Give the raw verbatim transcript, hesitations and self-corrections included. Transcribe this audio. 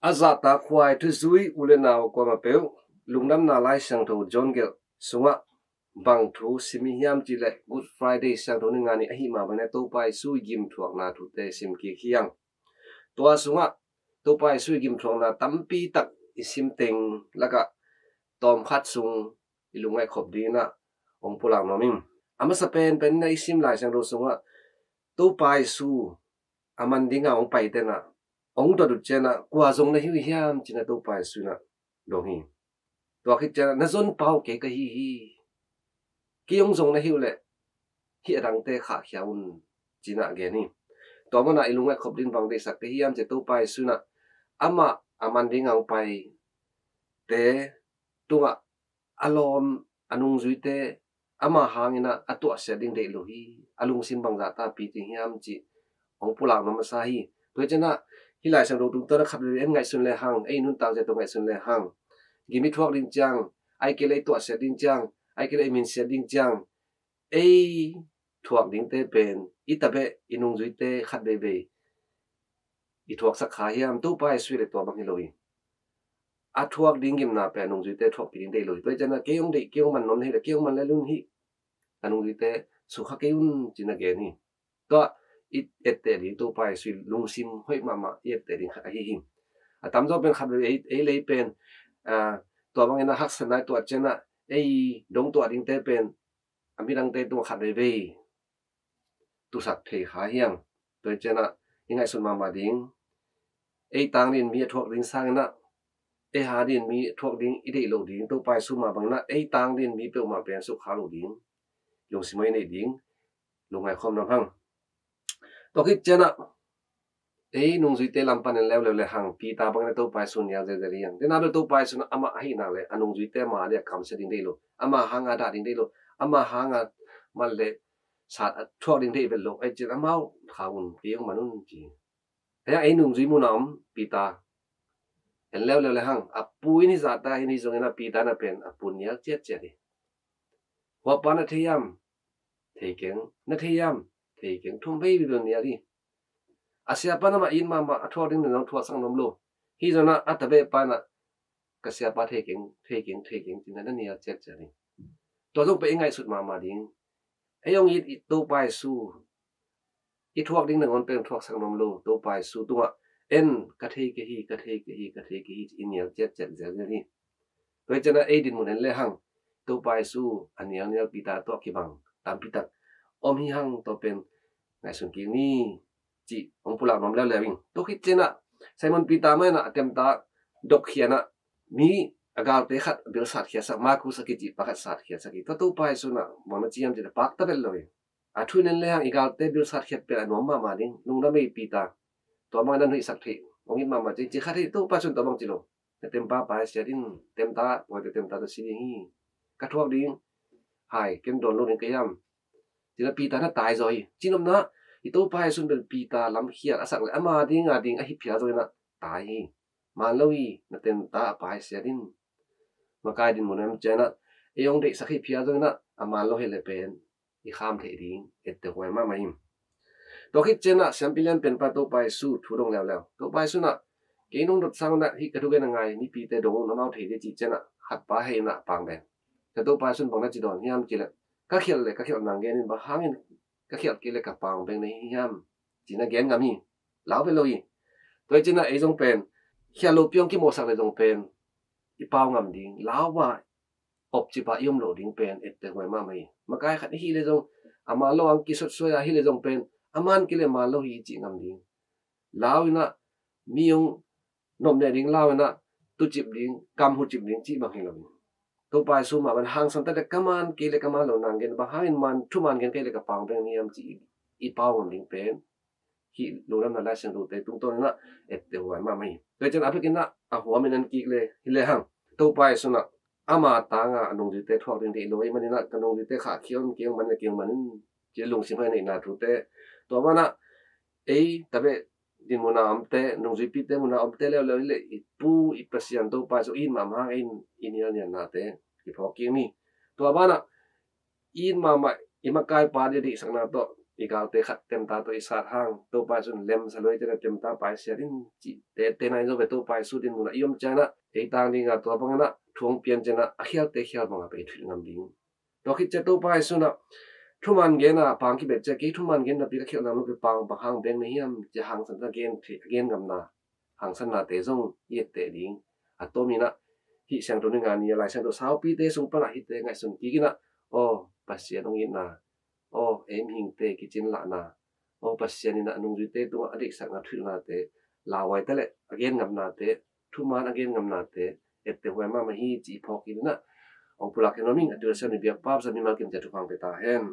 A zahtak huai thuzui u le nau kuamah peuh, Lungdamna Lai Siangtho John gelh sungah bang thu sim i hiam cih leh, Good Friday siangtho ni nga ni ahih mah bangin Topa Jesu i gimthuakna thute sim kik hi hang. Tua sungah Topa Jesu i gimthuakna tampi tak i sim teng lakah tawmkhat sung i lungngaih khop dingin ah hong pulak nuam ing. A masa penpen in ah i sim Lai Siangtho sungah Topa Jesu a man dinga hong paite in ah hong dot uh ciangin ah, kua zong na hi uh hiam ci-in ah Topa Jesu in ah dong hi. Tua khit ciangin ah, na zon pa uh kei ka hi hi. Kei hong zong na hi uh leh hih a dangte khahkhia un ci-in ah gen hi. Tua manin ah i lungngaih khop dingin bang deihsak ka hi hiam cih leh, Topa Jesu in ah amah a man dinga hong paite tungah a lawm, a nungzuite ama hangin ah a tuahsiat ding deih lo hi. A lungsim bangzah ta pia ding hiam cih hong pulak nuam masa hi. Tua hi ciangin ah hih Lai Siangtho tungtawn ah khat veve en ngaihsun le hang, ei nuntak zia tawh ngaihsun le hang, gim i thuak ding ciang, ahih kei leh i tuahsiat ding ciang, ahih kei leh i minsiat ding ciang, ei thuak dingte pen i tabeh, i nungzuite khat veivei i thuaksak kha hiam? Topa Jesu leh tua bang hi lo hi. A thuak ding gimna pen a nungzuite thuakpih ding deih lo hi. Tua hi ciangin ah kei hong deih, kei hong man nuam na hih leh kei hong man lel un, hih a nungzuite sukha kei un ci-in ah gen hi. Tua i etteh ding Topa Jesu i lungsim hoih mahmah i etteh ding khat ahi hi. A tamzaw pen khat veve ei, ei lei pen, ah, tua bangin ah haksatna i tuah ciangin ah ei dong tuah dingte pen a midangte tungah khat veivei tusak thei kha hi hang. Tua hi ciangin ah i ngaihsut mahmah ding, ei tang dingin mi a thuak ding sangin ah ei hang dingin mi a thuak ding i deih loh ding, Topa Jesu mah bangin ah ei tang dingin mi peuhmah pen sukha loh ding lungsim hoih i neih ding lungngaih khawm nuam hang. Tua khit ciangin ah ei nungzuite lam pan en leuleu le hang, Peter bangin ah Topa Jesu nial zelzel hi hang. Dena bel Topa Jesu in ah amah ahih nak leh a nungzuite ama adingin kamsia ding deih lo, ama hanga dah ding deih lo, ama hanga man leh sat a thuak ding deih vet lo. Ahih ciangin amau khau un, kei hong man un ci. Ei, ei nungzui mun a om Peter en leuleu le hang, a pu in hih zahtak in, hih zongin ah Peter in ah pen a pu nial ciatciat hi. Huapa na thei hiam? Thei keng. Na thei hiam? Thei keng. Thum vei bel nial hi. A siapa in amah it mahmah, a thuak ding na zong thuaksak nuam lo. Hih zongin ah a tabeh pa in ah ka siapa thei keng, thei keng, thei keng ci-in ah na nial ciatciat hi. Tua zong pen i ngaihsut mahmah ding. Ei hong it, it Topa Jesu i thuak ding nangawn pen thuaksak nuam lo Topa Jesu tungah en, ka thei kei hi, ka thei kei hi, ka thei kei hi ci-in i nial ciatciat zelzel hi. Tua hi ciangin ah ei dinmun en le hang, Topa Jesu a nialnial Peter tawh kibang tampi tak om hi hang. Tua pen ngaihsun kik ni cih hong pulak nuam leuleu ing. Tua khit ciangin ah Simon Peter mah in ah a temta dokkhia in ah mi, a galte khat bil satkhiatsak, Malkus a kici pa khat satkhiatsak hi. Tua Topa Jesu in ah bang na ci hiam cih leh, pakta vet lo hi. A thu in en le hang, i galte bil satkhiat pen a nuam mahmah ding, lungdam ei Peter. Tua bangin na nuihsak theih hong it mahmah ci, ci kha thei. Topa Jesu in tua bang ci lo. Na temta paisiat in, temta, huaite temta tawh si ding hi. Ka thuak ding hai, ken dawn lo ding ka hiam? Ci-in ah Peter na tai zaw hi. Cinopna, i Topa Jesu in pen Peter lamkhial a sak leh ama dinga ding ahi phial zongin ah tai hi. Man lo hi, na temta paisiat in. Makai dinmun ah om ciangin ah ei hong deihsak hi phial zongin ah a man lo hi leh pen i kham theih ding etteh huai mahmah hi. Tua khit ciangin ah siampi lianpen pa Topa Jesu thu dong leuleu. Topa Jesu in ah, kei nong dot sangin ah hih ka thugen a ngai mipite dong un, amau thei ding, cih ciangin ah khat pa hei in ah a pang beng. Tua Topa Jesu in bang na ci dawn hiam cih leh, ka khialh leh ka khialh nang gen in, bang hangin ka khialh kei leh ka pang beng na hi hiam, ci-in ah gen ngam hi. Lau vet lo hi. Tua hi ciangin ah ei zong pen khialh lopi hong kimawhsak leh zong pen i pau ngam ding, lau a opcip a i om loh ding pen etteh huai mahmah hi. Makai khat i hih leh zong, a man lo hang kisotsuai a hih leh zong pen, a man kei leh man lo hi i cih ngam ding. Lau in ah mi hong nopneh ding, lau in ah tucip ding, kam hucip ding cih bang hi lo hi. Topa Jesu mah bang hangsan ta leh, ka man kei leh ka man lo nang gen, bang hangin man, thuman gen kei leh ka pau beng na hiam cih i pau ngam ding pen hih Lungdamna Lai Siangthote tungtawn in ah etteh huai mahmah hi. Tua hi ciangin a biakin ah a huamin en kik leh hi le hang, Topa Jesu in ah ama tanga a nungzuite thuak ding deih lo ahih manin ah, ka nungzuite khahkhia un, kei hong man leh kei hong man un, ci-in lungsim hoih neihna thute. Tua banah ei tabeh dinmun a omte, nungzuipite mun a omte leuleu hi leh, i Pu i Pasian Topa Jesu i it mahmah hangin i nialnialnate kiphawk kik ni. Tua banah i it mahmah i makaipa deihsakna tawh i galte khat temta tawh i sat hang, Topa Jesu in lem sa luai ciangin a temta paisiat in cih te, te nai zo ve. Topa Jesu dinmun ah i om ciangin ah ei tang ding a, tua bangin ah thu hong pian ciangin ah a khialte khial bang a pei thuih ngam ding. Tua khit ciang Topa Jesu in ah thuman gen a pang kibet ciang, kei thuman gen napi ka khialh ngam lo, kei pang bang hang beng na hiam ci a hangsan a gen, a gen ngamna hangsannate zong i etteh ding. A tomin ah hih siangtho ni nga ni a Lai Siangtho saupite sung pan ah hihte ngaihsun kik in ah, aw Pasian hong itna, aw ei mihingte kicin lahna, aw Pasian in ah nungzuite tungah a deihsakna thuhilhnate lauhuai ta leh a gen ngamnate, thuman a gen ngamnate etteh huai mahmah hi cih phawk in ah, hong pulak kei nuam ing. A tel siam ni biakpa Pasian mimal kim ciat thupha hong pia ta hen.